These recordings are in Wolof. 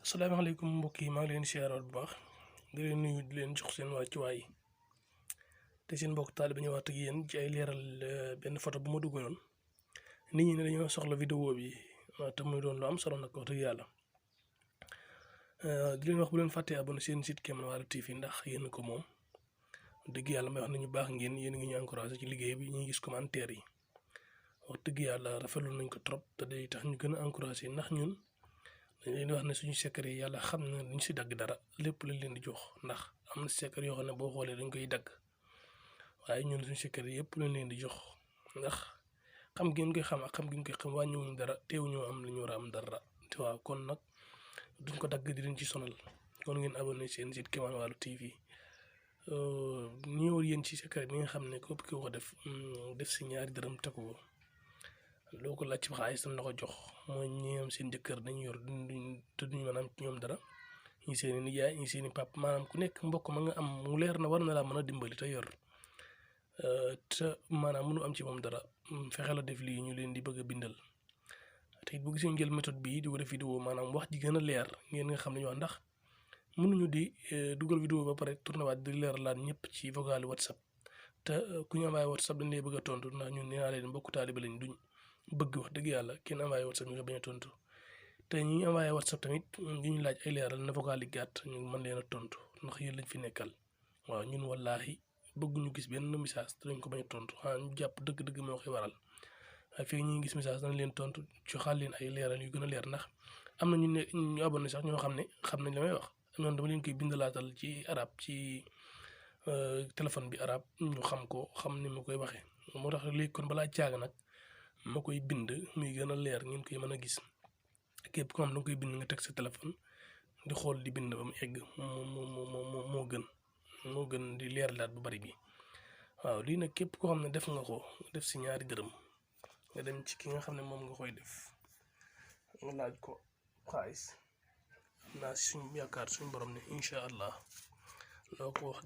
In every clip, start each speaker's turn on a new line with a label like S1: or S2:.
S1: asalaamaaleykum mbokk yi maa ngi leen di siyaare bu baax di leen nuyu di leen jox seen wàccuwaay te seen mbokk taalibe ñëwaat ak yéen ci ay leeral benn photo bu ma dugaloon nit ñi ne dañoo soxla vidéo bi te muy doon lu am solo nag wax dëgg yàlla di leen wax bu leen fàttee abonné seen site Kéemaan Walo TV ndax yéen ko moom dëgg yàlla may wax nañu baax ngeen yéen a ngi ñu encouragé ci liggéey bi ñuy gis commentaire yi wax dëgg yàlla rafetlu nañ ko trop te day tax ñu gën a encouragé ndax ñun dañ leen wax ne suñu secret yi yàlla xam na duñ si dagg dara lépp lañ leen di jox ndax am na secret yoo xam ne boo xoolee dañ koy dagg waaye ñun suñu secret yëpp lañ leen di jox ndax xam ngeen koy xam ak xam ngeen koy xam wàññiwuñ dara teewuñoo am li ñu war a am dara te waaw kon nag duñ ko dagg di leen ci sonal kon ngeen abonné seen site Kéemaan Walo TV ñëw yéen ci secret bi nga xam ne képp ki ko def si ñaari dërëm tegu ko loo ko laaj ci xaalis dañ la ko jox mooy ñi am seen jëkkër dañu yor te duñu mën a am ci ñoom dara ñi seen i nijaay ñi seen i pap maanaam ku nekk mbokk ma nga am mu leer na war na laa mën a dimbali te yor te maanaam mënu am ci moom dara fexe la def lii ñu leen di bëgg a bindal te it bu gisee jël méthode bii di ko def vidéo maanaam wax ji gën a leer ngeen nga xam ne ñu wax ndax mënuñu di dugal vidéo ba pare tourné waat di leer laan ñëpp ci vocal WhatsApp te ku ñu envoyé WhatsApp dañ lay bëgg a tontu ndax ñun nee naa leen mbokku taalibe lañ duñ bëgg wax dëgg yàlla kenn envoyé WhatsApp ñu nga bañ a tontu te ñi envoyé WhatsApp tamit ñu ñu laaj ay leeral na vocal yi gàtt ñu mën leen a tontu ndax yéen lañ fi nekkal waaw ñun wallaahi bëgguñu gis benn message te dañ ko bañ a tontu ñu jàpp dëgg-dëgg moo koy waral waaye fii ñuy gis message dañ leen tontu joxaal leen ay leeral yu gën a leer ndax am na ñu abonné sax ñoo xam ne xam nañ la may wax ñoom dama leen koy bindalaatal ci arab ci téléphone bi arab ñu xam ko xam ni ma koy waxee moo tax léegi kon balaa caaga nag ma koy bind muy gën a leer ngeen koy mën a gis képp ko xam da nga koy bind nga teg sa téléphone di xool di bind ba mu egg moo gën di leer laat bu bari bi waaw lii nag képp koo xam ne def nga ko def si ñaari dërëm nga dem ci ki nga xam ne moom nga koy def nga laaj ko xaalis am naa suñu yaakaar suñu borom ne incha allah loo ko wax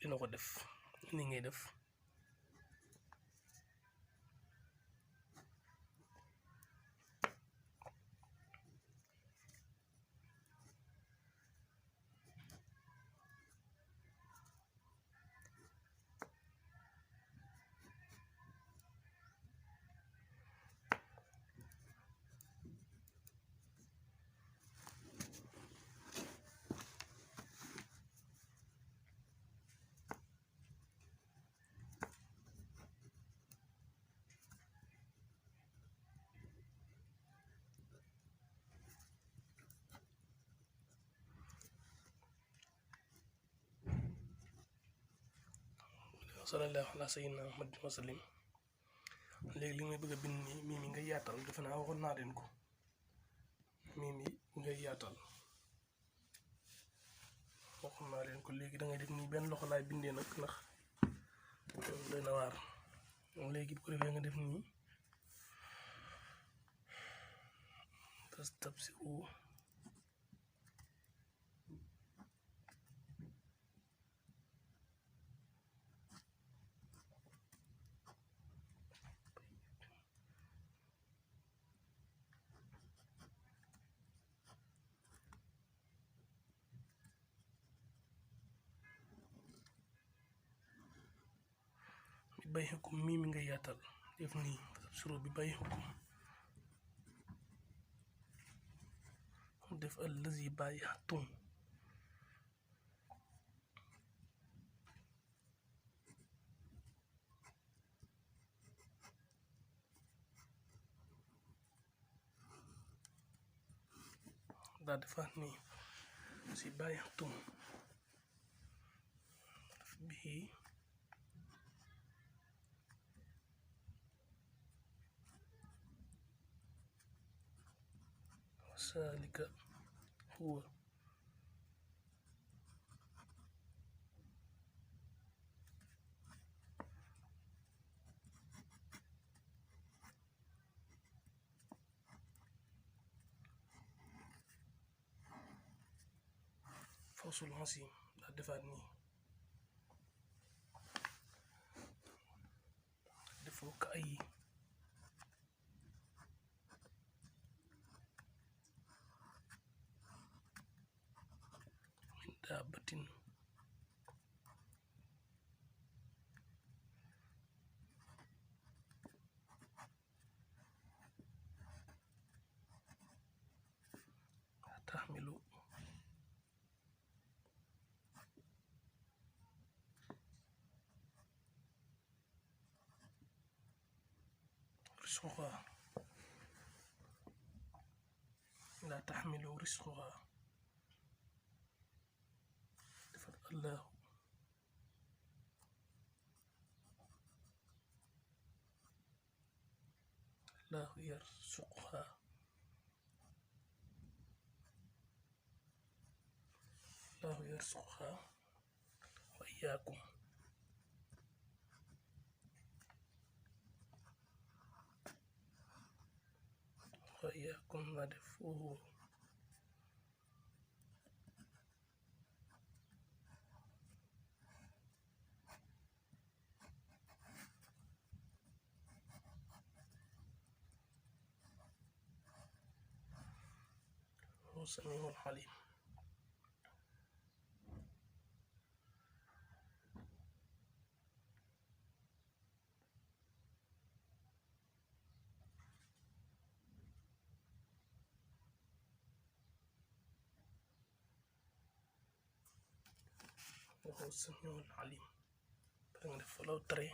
S1: dina ko def ni ngay def sallallahu ala sayyidina Muhammad wa sallim léegi li may bëgg a bind nii mii mi ngay yaatal defe naa waxoon naa leen ko mii mi ngay yaatal waxoon naa leen ko léegi da ngay def nii benn loxo laay bindee nag ndax doy na waar léegi bu ko defee nga def nii tas tab si bay xukum mii mi nga yaatal def nii suro bi bay xukum def allazi bàyyi xatum daa defaat nii si bàyyi xatum def bii saalika huwa fawsul xasim daa defaat nii defoo ka ay daabatin taxmilu risquha la taxmilu risquha defal allahu allahu yarsuquha allahu yarsuquha wa iyaakum wa iyaakum ma def foofu سميع عليم وهو السميع العليم فلو تري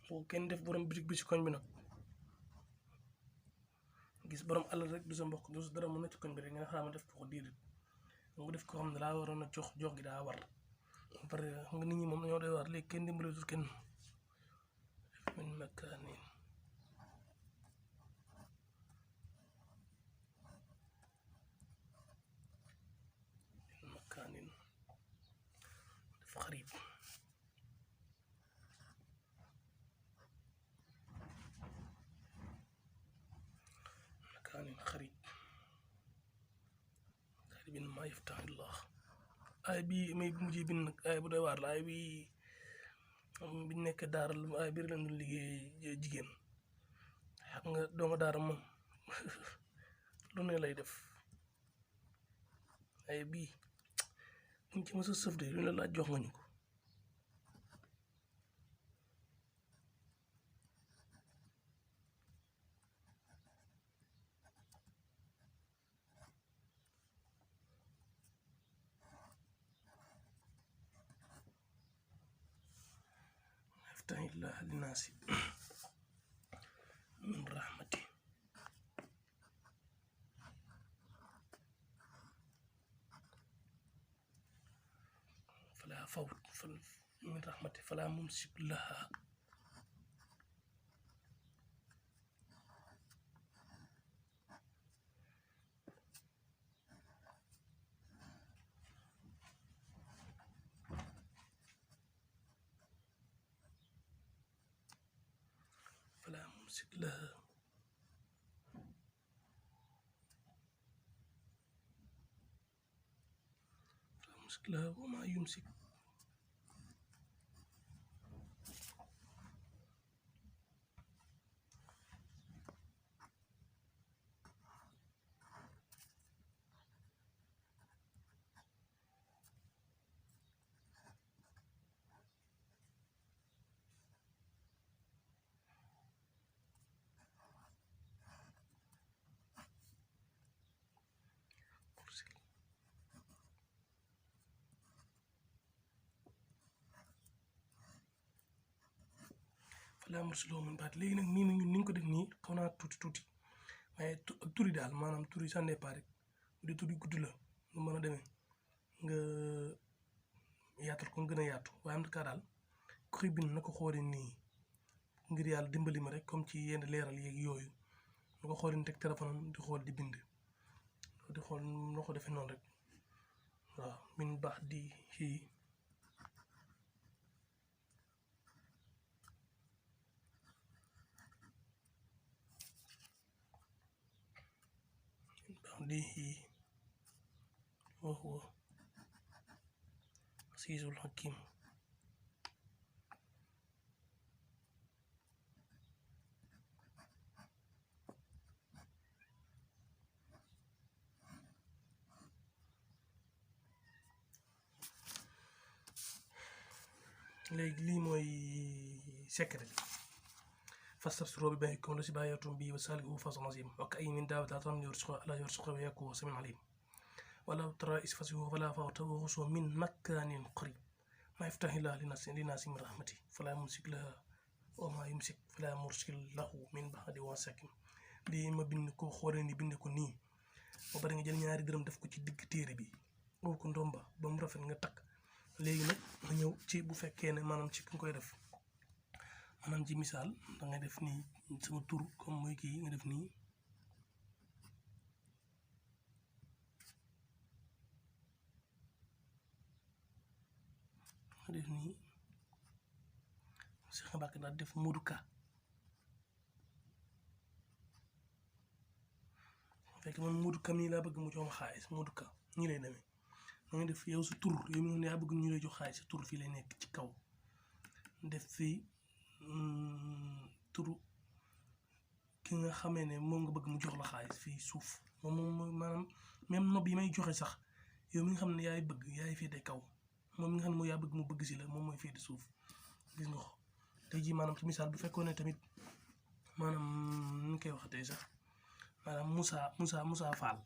S1: boo kenn def borom bitig bi ci koñ bi nag gis borom alal rek du sa mbokk du sa dara mën na ci koñ bi rek nga xaama def ko diirit nga def ko xam ne laa waroon a jox gi daa war pare nga nit ñi moom dañoo doy war léegi kenn dimbaletul kenn min makaanin dafa xarib xarib bin ma yaftaxillah ay bi may mujj bin nag ay bu doy waar la ay bi biñ nekk daara ay biir lañ doon liggéey jigéen xam nga doonga daara moom lu ne lay def ay bii buñ ci mës a sëf de lu ne laaj jox nga ñu ko الله للناس من رحمته فلا فوت من رحمته فلا ممسك لها فلا ممسك لها وما يمسك fala mursiloo min baat léegi nag nii na ñun ni ñu ko def nii xaw naa tuuti waaye ak turi daal maanaam turi ça dépend rek bu dee turi gudd la nga mën a demee nga yaatal ko gën a yaatu waaye am na kaa daal ku koy bind na ko xoolee nii ngir yàlla dimbali ma rek comme ci yenn leeral yeeg yooyu na ko xoolee teg téléphone am di xool di bind di xool noo ko defee noonu rek waaw min baax di yahdihi wa huwa azizul hakim. léegi lii mooy secret bi fastabsiruu bi bay'ikum llazii baaya'tum bihi wa zaalika fawzun aziim wa ka'ayyin min daabbatin laa yarzuquhaa wa huwa as-samii'ul 'aliim walaw taraa idh fazi'uu falaa fawta wa ukhidhuu min makaanin qariib maa yaftahi llaahu linnaasi min rahmatin falaa mumsika lahaa wa maa yumsik falaa mursila lahu min ba'dihi wa huwa as-samii'ul 'aliim. lii ma bind ko xoolee ni bind ko nii ba pare nga jël ñaari dërëm def ko ci digg téere bi woo ko ndomba ba mu rafet nga takk. léegi nag nga ñëw ci bu fekkee ne maanaam ci ki nga koy def maanaam ci misaal da ngay def nii sama tur comme mooy kii nga def nii Cheikh Mbacké daal def Modou Ka fekk man Modou Ka mii laa bëgg mu jox ma xaalis Modou Ka ñii lay demee da ngay def yow sa tur yow mi yaa bëgg ñu lay jox xaalis sa tur fii lay nekk ci kaw def fii turu ki nga xamee ne moom nga bëgg mu jox la xaalis fii suuf moom maanaam même nob yi may joxe sax yow mi nga xam ne yaay bëgg yaay féete kaw moom mi nga xam ne mooy yaa bëgg mu bëgg si la moom mooy féete suuf gis nga ko. tey jii maanaam ci misaal bu fekkoon ne tamit maanaam nu ñu koy waxatee sax maanaam Moussa Fall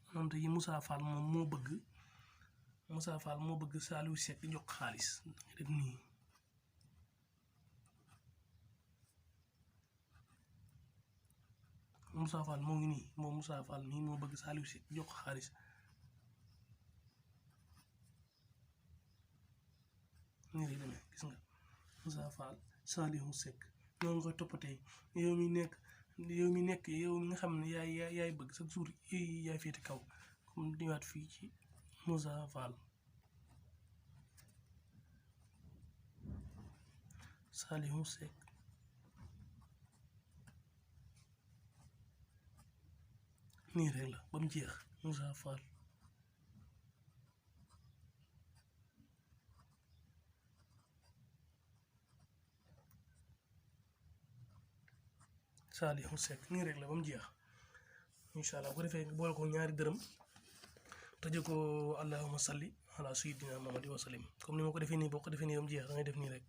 S1: maanaam tey jii Moussa Fall moom moo bëgg Saliou Seck jox xaalis da nga def nii Moussa Fall moo ngi nii moom Moussa Fall nii moo bëgg Saliou Seck jox xaalis nii lay demee gis nga Moussa Fall Saliou Seck ñoo nga koy toppatee yow mi nga xam ne yaay bëgg chaque jour yaay féete kaw comme diwaat fii ci Moussa Fall Saliou Seck nii rek la ba mu jeex Moussa Fall Saliou Seck nii rek la ba mu jeex incha allah bu ko defee boole ko ñaari dërëm tëjee ko allahumma salli ala sayyidina Muhammad wa sallim comme ni ma ko defee nii boo ko defee nii ba mu jeex da ngay def nii rek.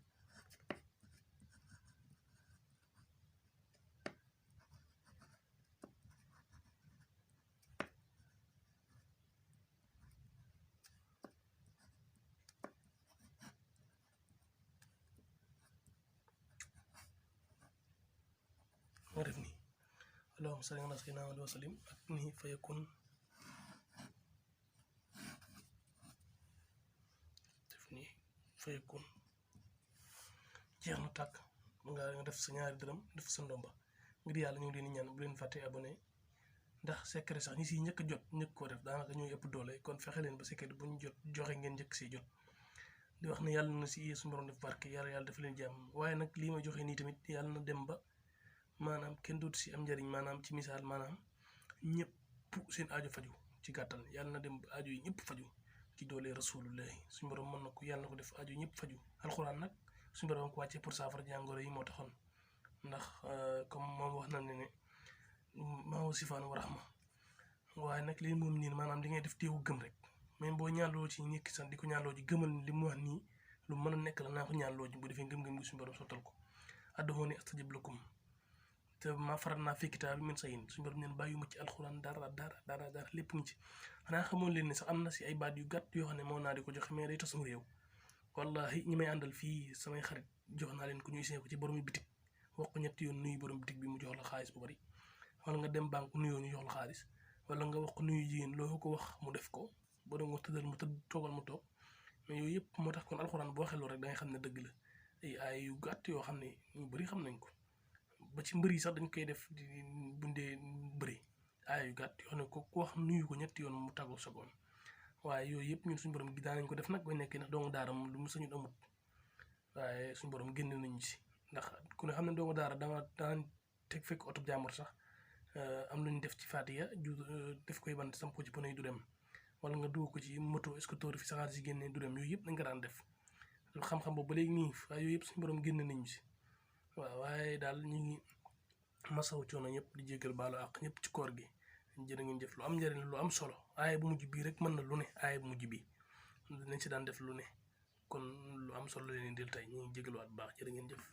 S1: moo def nii allahumma salli ala sayyidina Muhammad wa sallim ak nii fayakun def nii fayakun jeex na tàkk nga def sa ñaari dërëm def sa ndomba ngir yàlla ñu ngi leen di ñaan bu leen fàtte abonné ndax secret sax ñi si njëkk jot njëkk koo def daanaka ñooy ëpp doole kon fexe leen ba secret bu ñu joxe ngeen njëkk si jot di wax ne yàlla na si suñu borom def barke yàlla def leen jàmm waaye nag lii ma joxe nii tamit yàlla na dem ba maanaam kenn dootu si am njëriñ maanaam ci misaal maanaam ñëpp seen aajo faju ci gàttal yàlla na dem ba aajo yi ñëpp faju ci doole rasulullahi suñu borom mën na ko yàlla na ko def aajo yi ñëpp faju alxuraan nag suñu borom ko wàccee pour saafara jàngoro yi moo taxoon ndax comme moom wax na ne maa sifaan wa rahma waaye nag lii moom nii maanaam di ngay def teewu gëm rek même boo ñaanloo ci nekk sax di ko ñaanloo ji gëmal li mu wax nii lu mën a nekk la naa ko ñaanloo ji bu defee ngëm-ngëm gi suñu borom sottal ko ad'uuni astajib lakum te maa faratnaa fii kitaabi min shay'in suñu borom neen bàyyi ma ci alxuraan dara lépp ngi ci xanaa xamoon leen ne sax am na si ay baat yu gàtt yoo xam ne moo naa di ko joxe mais day tasum réew wallahi ñi may àndal fii samay xarit jox naa leen ko ñuy seen ko ci boromi bitik wax ko ñetti yoon nuyu borom bitik bi mu jox la xaalis bu bari wala nga dem banque nuyoo ñu jox la xaalis wala nga wax ko nuyu jigéen loo ko wax mu def ko boo doon nga tëddal mu tëdd toogal mu toog mais yooyu yëpp moo tax kon alxuraan boo xeloo rek da ngay xam ne dëgg la ay yu gàtt yoo xam ne ñu bari xam nañ ko ba ci mbër yi sax dañ koy def di bundee bëri ay yu gàtt yoo xam ne ko wax nuyu ko ñetti yoon mu tàggoo sagoon waaye yooyu yëpp ñun suñu borom gi daanañ ko def nag ba nekkee ndax doomu daara lu mu sañu amut waaye suñu borom génn nañu si ndax ku ne xam ne doomu daara daan teg fekk oto jàmbur sax am lu ñu def ci Fatiha ju def koy bant samp ko ci pono yi du dem wala nga dugg ko ci moto scooter fi saxaar si génnee du dem yooyu yëpp dañ ko daan def xam-xam boobu ba léegi nii waaye yooyu yëpp suñu borom génn nañu si waaw waaye daal ñu ngi masawu coono ñëpp di jégal baalu àq ñëpp ci koor gi jërë ngeen jëf lu am njëriñ lu am solo aaye bu mujj bii rek mën na lu ne aaye bu mujj bi nañ si daan def lu ne kon lu am solo leen dil tey ñu ngi jégaluwaat bu baax jërë ngeen jëf